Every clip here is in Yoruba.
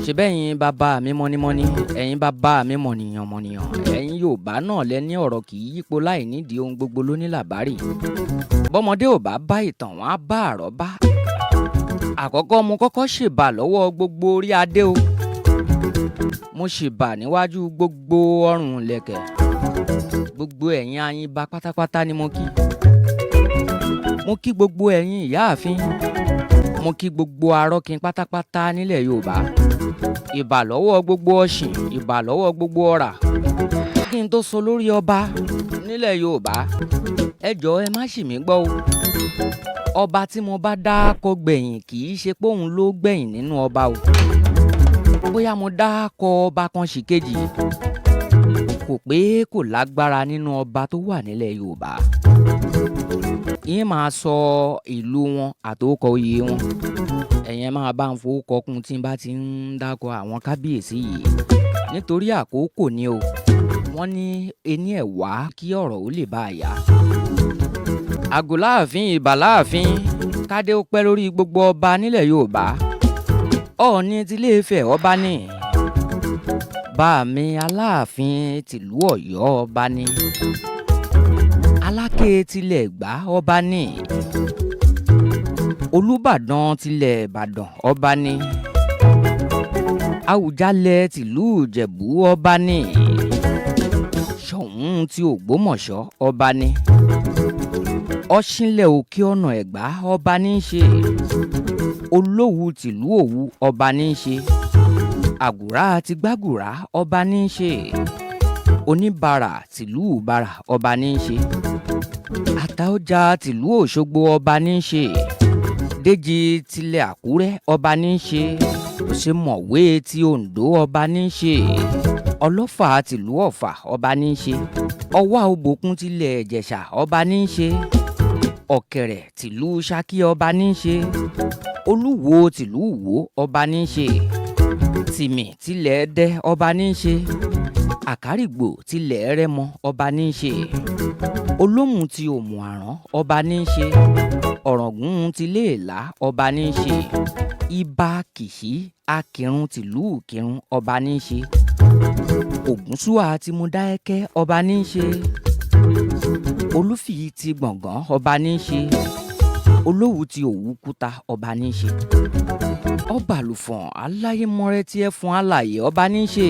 Ṣe bẹ́yìn bàbá mi mọ́nímọ́ní, ẹ̀yin bàbá mi mọ̀nìyàn mọ̀nìyàn, ẹ̀yin Yorùbá náà lẹ ní ọ̀rọ̀ kì í yípo láì nídìí, ohun gbogbo ló ní làbárì. Bọ́mọdé ò bá bá ìtàn, wọn á bá àrọ́bá. Àkọ́kọ́, mo kọ́kọ́ ṣèbà lọ́wọ́ gbogbo orí adé o. Mo ṣèbà níwájú gbogbo ọrùn lẹ̀kẹ̀. Gbogbo ẹ̀yin ayinba pátápátá ni mo kí. Mo kí gbogbo ẹ̀yin ìyáàfin. Mo kí gbogbo arọ́kin pátápátá nílẹ̀ Yorùbá. Ìbà lọ́wọ́ gbogbo ọ̀sìn, ìbà lọ́wọ́ gbogbo ọ̀rà. Kí n tó sọ lórí ọba nílẹ̀ Yorùbá, ẹ jọ̀ọ́, ẹ má ṣì mí gbọ́ o. Ọba tí mo bá dákọ gbẹ̀yìn, kì í ṣe pé òun ló gbẹ̀yìn nínú ọba o. Bóyá mo dákọ ọba kan sì kejì, kò pé kò lágbára nínú ọba tó wà nílẹ̀ Yorùbá. Yín máa sọ ìlú wọn àtòkọ oyè wọn, ẹ̀yin ẹ máa bá ń fowó kún tí n bá ti ń dákọ àwọn kábíyèsí yìí, nítorí àkókò ni o. Wọ́n ní ení ẹ̀ wá kí ọ̀rọ̀ ó lè bá a yá. Àgò láàfin, ìbà láàfin, kádé ó pẹ́ lórí gbogbo ọba nílẹ̀ Yorùbá. Ọọ̀ni tilé Ifẹ̀, ọba ní. Bá mi Aláàfin tìlú Ọ̀yọ́, ọba ní. Aláké tilẹ̀ Ẹ̀gbá, ọba ní. Olúbàdàn tilẹ̀ Ìbàdàn, ọba ní. Àwùjalẹ̀ tìlú Ìjẹ̀bú, ọba ní. Ṣọ̀ún ti Ògbómọ̀ṣọ́, ọba ní. Ọ̀ṣìnlẹ̀ Òkè Ọ̀nà Ẹ̀gbá, ọba ní í ṣe. Olówu tìlú Òwu, ọba ní í ṣe. Àgùrá ti Gbàgùrá, ọba ní í ṣe. Oníbàrà tìlú Ìbàrà, ọba ní í ṣe. Àtaọ́jà tìlú Òṣogbo, ọba ní í ṣe. Déjì tilẹ̀ Àkúrẹ́, ọba ní í ṣe. Òṣèmọ̀wé ti Oǹdó, ọba ní í ṣe. Ọlọ́fà tìlú Ọ̀fà, ọba ní í ṣe. Ọwá Òbòkun tilẹ̀ Ìjẹ̀ṣà, ọba ní í ṣe. Ọ̀kẹ̀rẹ̀ tìlú Ṣakí, ọba ní í ṣe. Olúwo tìlú Ìwó, ọba ní í ṣe. Tìmì tilẹ̀ Ẹdẹ, ọba ní í ṣe. Àkárìgbò tilẹ̀ Rẹ́mọ, ọba ní í ṣe. Olómù ti Òmù Àrán, ọba ní í ṣe. Ọ̀ràngún tilé Ìlá, ọba ní í ṣe. Ibà Kìṣí Akírun tìlú Ìkìrun, ọba ní í ṣe. Ògúnṣúà ti Mọdákẹ́kẹ́, ọba ní í ṣe. Olúfìyí ti Gbọ̀ngàn, ọba ní í ṣe. Olówu ti Òwúkúta, ọba ní í ṣe. Ọbalùfọ̀n aláyémọrẹ́ tí ẹ fún alààyè, ọba ní í ṣe.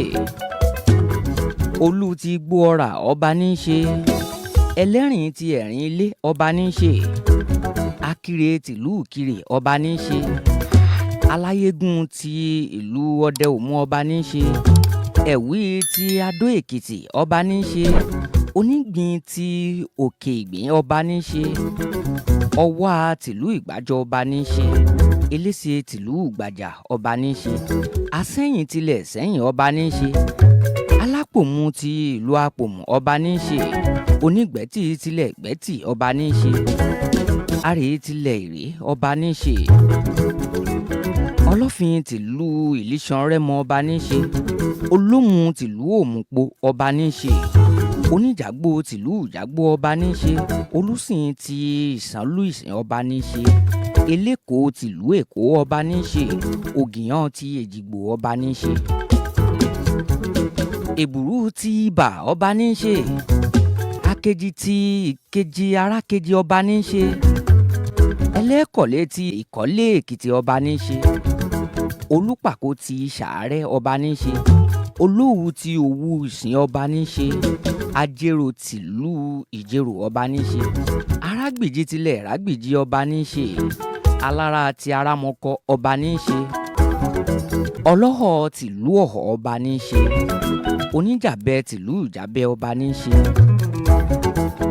Olú ti Igbó Ọrà, ọba ní í ṣe. Ẹlẹ́rìn ti Ẹ̀rín Ilé, ọba ní í ṣe. Akire tìlú Ìkirè, ọba ní í ṣe. Aláyégún ti ìlú Ọdẹ Òmu, ọba ní í ṣe. Ẹ̀wí ti Adó Èkìtì, ọba ní í ṣe. Onígbín ti Òkè Ìgbín, ọba ní í ṣe. Ọwá tìlú Ìgbàjọ, ọba ní í ṣe. Elése tìlú Ìgbàjà, ọba ní í ṣe. Asẹ́yìn tilẹ̀ Sẹ́yìn, ọba ní í ṣe. Alápòmù ti ìlú Apòmù, ọba ní í ṣe. Onígbẹ́tì tilẹ̀ Gbẹ́tì, ọba ní í ṣe. Àrè tilẹ̀ Ìrè, ọba ní í ṣe. Ọlọ́fin tìlú Ìlíṣàn Rẹ́mọ, ọba ní í ṣe. Olómù tìlú Òmùpó, ọba ní í ṣe. Oníjàgbó tìlú Ìjàgbó, ọba ní í ṣe. Olùsìn ti Ìsànlú Ìsìn, ọba ní í ṣe. Eléko tìlú Èkó, ọba ní í ṣe. Ògìyàn ti Èjìgbò, ọba ní í ṣe. Èbùrú ti Ibà, ọba ní í ṣe. Akéjì ti Ìkejì Arákejì, ọba ní í ṣe. Ẹlẹ́kọ̀lé ti Ìkọ́lé Èkìtì, ọba ní í ṣe. Olùpàkó ti Sàárẹ̀, ọba ní í ṣe. Olówu ti Òwu Ìsìn, ọba ní í ṣe. Ajérò tìlú Ìjẹ̀rò, ọba ní í ṣe. Arágbìjí tilẹ̀ Ìrágbìjí, ọba ní í ṣe. Alára ti Arámọkọ, ọba ní í ṣe. Ọlọ́họ̀ tìlú Ọ̀họ̀, ọba ní í ṣe. Oníjàbẹ tìlú Ìjàbẹ, ọba ní í ṣe.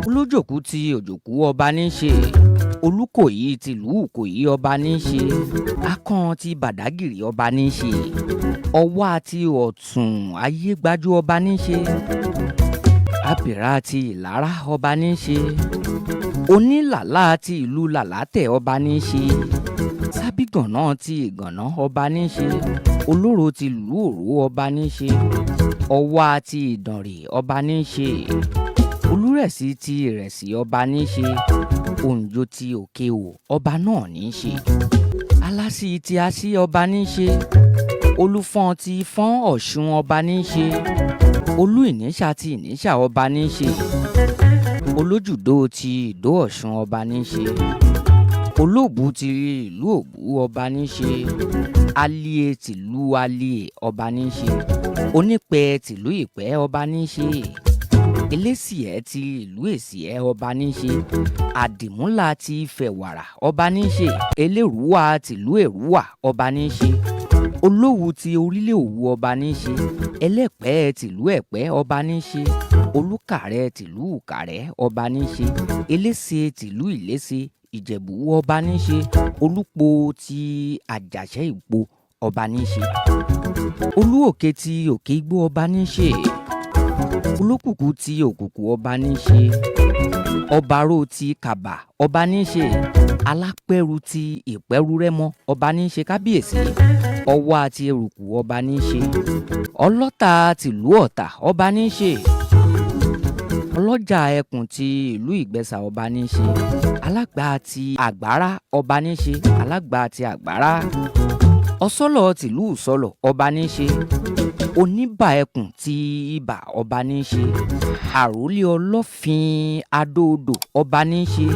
Olójòkú ti Òjòkú, ọba ní í ṣe. Olúkòyí tìlú Ìkòyí, ọba ní í ṣe. Akàn ti Bàdágìrì, ọba ní í ṣe. Ọwá ti Ọ̀tún Ayégbájú, ọba ní í ṣe. Abìrà ti Ìlara, ọba ní í ṣe. Onílàlá ti ìlú Làlátẹ̀, ọba ní í ṣe. Sábìgànná ti Ìgànná, ọba ní í ṣe. Olóró ti ìlú Òró, ọba ní í ṣe. Ọwá ti Ìdànrè, ọba ní í ṣe. Olúrẹ̀sì ti Ìrẹ̀sì, ọba ní í ṣe. Òǹjò ti Òkè Ò, ọba náà ní í ṣe. Alásì ti Así, ọba ní í ṣe. Olúfọ́n ti Fọ́n Ọ̀ṣun ọba ní í ṣe. Olú Ìníṣà ti Ìníṣà ọba ní í ṣe. Olójùdó ti Ìdó Ọ̀ṣun ọba ní í ṣe. Olóòbù ti ìlú Òbú ọba ní í ṣe. Alíè tìlú Alíè ọba ní í ṣe. Onípẹ̀ tìlú Ìpẹ́ ọba ní í ṣe. Eléṣìẹ́ ti ìlú Èsìẹ́ ọba ní í ṣe. Àdìmúlà ti Ifẹ̀ Wàrà ọba ní í ṣe. Elérúwà tìlú Èrúwà ọba ní í ṣe. Olówu ti orílẹ̀ Òwu ọba ní í ṣe. Ẹlẹ́pẹ́ tìlú Ẹ̀pẹ́ ọba ní í ṣe. Olúkàrẹ́ tìlú Ìkàrẹ́ ọba ní í ṣe. Elése tìlú Ìlése Ìjẹ̀bú ọba ní í ṣe. Olúpo ti Àjàṣẹ́ Ìpo ọba ní í ṣe. Olú Òkè ti Òkè Igbó ọba ní í ṣe. Olókùkù ti Òkùkù ọba ní í ṣe. Ọbaró ti Kàbà ọba ní í ṣe. Alápẹ̀rù ti Ìpẹ́rù Rẹ́mọ ọba ní í ṣe kábíyèsí. Ọwá ti Erùkù ọba ní í ṣe. Ọlọ́ta tìlú Ọ̀tà ọba ní í ṣe. Ọlọ́jà ẹkùn ti ìlú Ìgbẹ́sà ọba ní í ṣe. Alágbà ti Àgbárá ọba ní í ṣe. Alágbà ti Àgbárá. Ọ̀sọ́lọ̀ tìlú Ìsọlọ̀ ọba ní í ṣe. Oníbà ẹkùn ti Ibà ọba ní í ṣe. Àrólé Ọlọ́fin Adó-odò ọba ní í ṣe.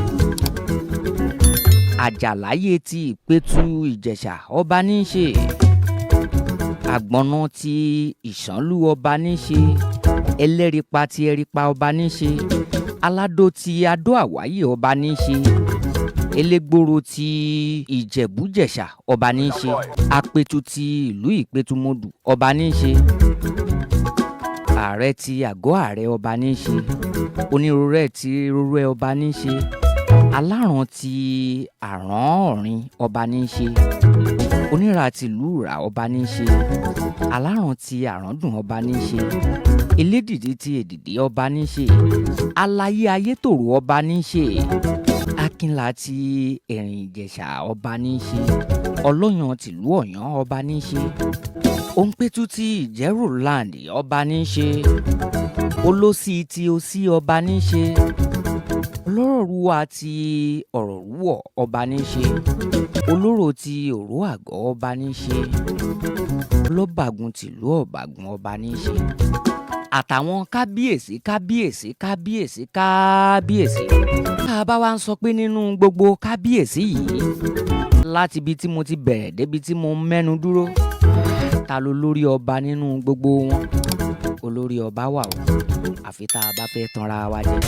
Àjàláyé ti Ìpẹ̀tù Ìjẹ̀ṣà ọba ní í ṣe. Àgbọ̀nà ti Ìṣànlú ọba ní í ṣe. Ẹlẹ́rìpa ti Ẹ̀rìpa ọba ní í ṣe. Aládó ti Adó Àwáyè ọba ní í ṣe. Elégboro ti Ìjẹ̀bú-Jẹ̀ṣà ọba ní í ṣe. Apẹ̀tù ti ìlú Ìpẹ̀tùmọdù ọba ní í ṣe. Ààrẹ ti àgọ́ ààrẹ ọba ní í ṣe. Onírúurẹ́ ti Rorẹ́ ọba ní í ṣe. Aláràn ti Àrán Ọ̀rìn ọba ní í ṣe. Onírà ti ìlú Ìrà ọba ní í ṣe. Aláràn ti Àràndùn ọba ní í ṣe. Elédìdí ti Èdìdí ọba ní í ṣe. Aláyé Ayétòrò ọba ní í ṣe. Akínlá ti Ẹ̀rìn Ìjẹ̀ṣà ọba ní í ṣe. Ọlọ́yàn tìlú Ọ̀yán ọba ní í ṣe. Òǹpẹ̀tù ti Ìjẹ̀rò land ọba ní í ṣe. Olósì ti Osí ọba ní í ṣe. Ọlọ́rọ̀rúwà ti Ọ̀rọ̀rúwọ̀ ọba ní í ṣe. Olóró ti Òró Àgọ́ ọba ní í ṣe. Ọlọ́bàgùn tìlú Ọ̀bàgùn ọba ní í ṣe. Àtàwọn kábíyèsí kábíyèsí kábíyèsí kábíyèsí. Tá a bá wá ń sọ pé nínú gbogbo kábíyèsí yìí, láti ibi tí mo ti bẹ̀rẹ̀ débi tí mo mẹ́nu dúró, ta ló lórí ọba nínú gbogbo wọn? Olórí ọba wà o, àfi tá a bá fẹ́ tanra wa jẹ.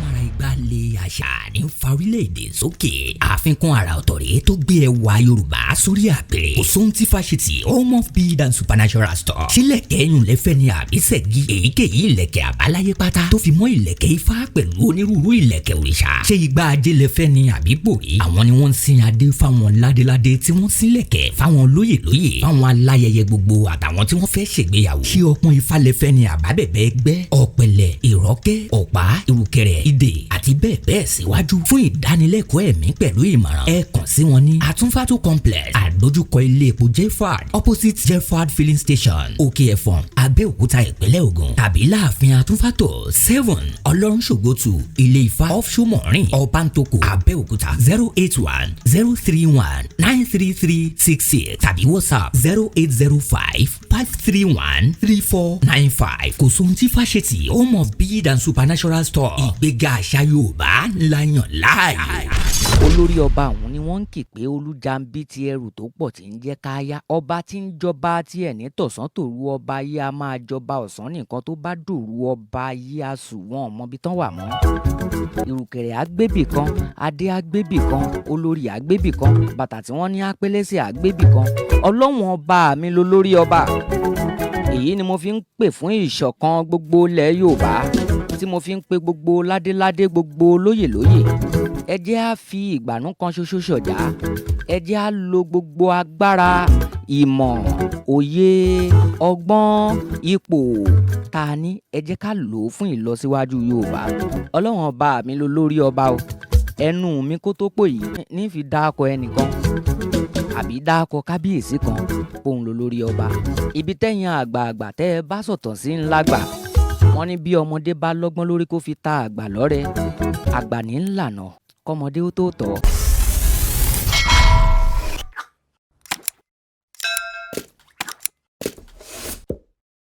Mara igba lè àṣà ní fa orílẹ̀-èdè sókè. Àfikún àrà ọ̀tọ̀ rèé tó gbé ẹwà Yorùbá sórí àpèrè. Kò sóhun tí fásitì Home of Bead and Supernatural Store. Sílẹ̀kẹ̀ ẹ̀yùn lẹ́fẹ̀ ni àbísẹ̀gì. Èyíkéyìí ìlẹ̀kẹ̀ àbáláyé pátá tó fi mọ́ ìlẹ̀kẹ̀ ifá pẹ̀lú onírúurú ìlẹ̀kẹ̀ òrìṣà. Ṣé igbá ajé lẹ́fẹ̀ ni àbí bòrí? Àwọn ni wọ́n ń sin adé fáwọn ládéládé tí wọ́n sílẹ̀kẹ̀ fáwọn lóyè lóyè, fáwọn aláyẹyẹ gbogbo àtàwọn tí wọ́n fẹ́ ṣègbéyàwó. Ṣé ọpọ́n ifá lẹ́fẹ̀ ni àbábẹ̀bẹ̀ ẹgbẹ́, ọ̀pẹ̀lẹ̀, ìrọ́kẹ́, ọ̀pá, ìrùkẹ̀rẹ̀, ìdè àti bẹ́ẹ̀ bẹ́ẹ̀ síwájú. Fún ìdánilẹ́kọ̀ọ́ ẹ̀mí pẹ̀lú ìmọ̀ràn, ẹ kàn sí wọn ní Àtúnfàtú Complex, àdójúkọ ilé epo Jeffard, opposite Jeffard Filling Station, Òkè Ẹ̀fọ̀n, Abẹ́òkúta, Ìpínlẹ̀ Ògùn, tàbí láàfin Àtúnfàtò, 7 Ọlọ́runṣògo 2, Ilé Ifá, off Ṣómọ̀rìn, Ọbántòkò, Abẹ́òkúta, 08103193366 tàbí WhatsApp 08055313495. Kò sóhun tí fásitì Home of Bead and Supernatural Store, ìgbéga àṣà Yorùbá ńlá yàn láàyò. Olórí ọba ọ̀hún ni wọ́n ń kì pé Olújàǹbí ti ẹrù tó pọ̀ tí ń jẹ́ káyá, ọba tí ń jọba tiẹ̀ ní tọ̀sán tòru, ọba yìí a máa jọba ọ̀sán nìkan, tó bá dòru ọba yìí a sùn wọn ò mọbi tán wà mọ́. Ìrùkẹ̀rẹ̀ àgbébì kan, adé àgbébì kan, olórí àgbébì kan, bàtà tí wọ́n ní ápẹ́lẹ́sẹ̀ àgbébì kan. Ọlọ́wọ́n ọba mi ló lórí ọba. Èyí ni mo fi ń pè fún ìṣọ̀kan gbogbo ilẹ̀ Yorùbá, tí mo fi ń pe gbogbo ládéládé, gbogbo lóyèlóyè. Ẹ jẹ́ á fi ìgbànú kan ṣoṣo ṣọ̀já. Ẹ jẹ́ á lo gbogbo agbára, ìmọ̀, òye, ọgbọ́n, ipò tá a ní, ẹ jẹ́ ká lò ó fún ìlọsíwájú Yorùbá. Ọlọ́run ọba mi ló lórí ọba o. Ẹnu mi kó tó pò yìí ní fi dáko ẹnìkan àbí dáko kábíyèsí kan póun ló lórí ọba. Ibi tẹ́yìn àgbààgbà tẹ́ ẹ bá sọ̀tàn sí ńlá gbà. Wọ́n ní bí ọmọdé bá lọ́gbọ́n lórí, kó fi ta àgbà lọ́rẹ. Àgbà ní ńlànà kọ́mọdé ó tó tọ̀.